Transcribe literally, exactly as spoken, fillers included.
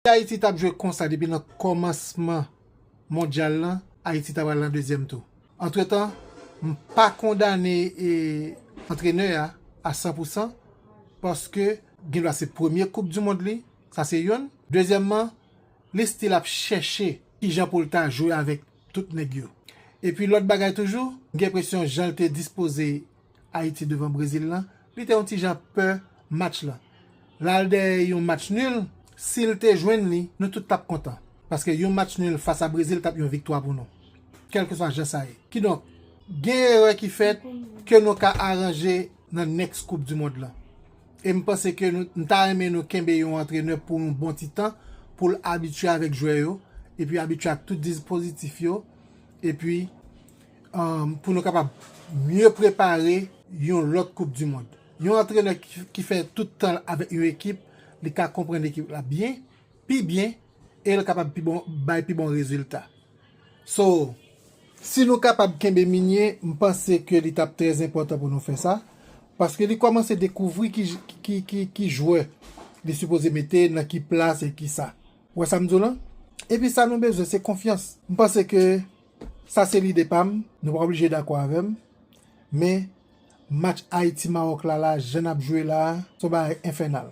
Si Ayiti t ap jwe konsa depi nan kòmansman mondyal lan, Ayiti ta pral nan dezyèm tou. Antretan, m pa kondane e, antrenè a a san pou san, paske gen dwa se premye koup di mond li, sa se youn. Dezyèmman, li still ap chèche kijan pou l ta jwe avèk tout nèg yo. Epi lòt bagay toujou, m gen enpresyon jan l te dispoze Ayiti devan Brezil lan, li te yon ti jan pè match lan. L al dèyè yon match nil, si l te jwenn li, nou tout t ap kontan. Paske yon match nil fas a Brezil t ap yon viktwa pou nou. Kèlkeswa jan sa ye. Kidonk, gen erè ki fèt ke nou ka aranje nan next koup di mond lan. E m panse ke nou, m ta renmen nou kenbe yon antrenè pou yon bon ti tan, pou l abitye avèk jwè yo, epi abitye ak tout dispozitif yo, epi um, pou nou kapab mye prepare yon lòt koup di mond. Yon antrenè ki, ki fè tout tan l avèk yon ekip, li ka konprann ekip la byen, pi byen, e l kapab pi bon, bay pi bon rezilta. So, si nou kapab kenbe Meunier, m panse ke li t ap trè enpòtan pou nou fè sa, paske li kòmanse dekouvri ki, ki, ki, ki jwè li sipoze mete nan ki plas e ki sa. Ou wè sa m di w lan? Epi sa nou bezwen, se konfyans. M panse ke sa se lide pa m, nou pa oblije dakò avè m, men match Ayiti-Mawòk la, la, jan n ap jwe la, se yon bagay enfènal.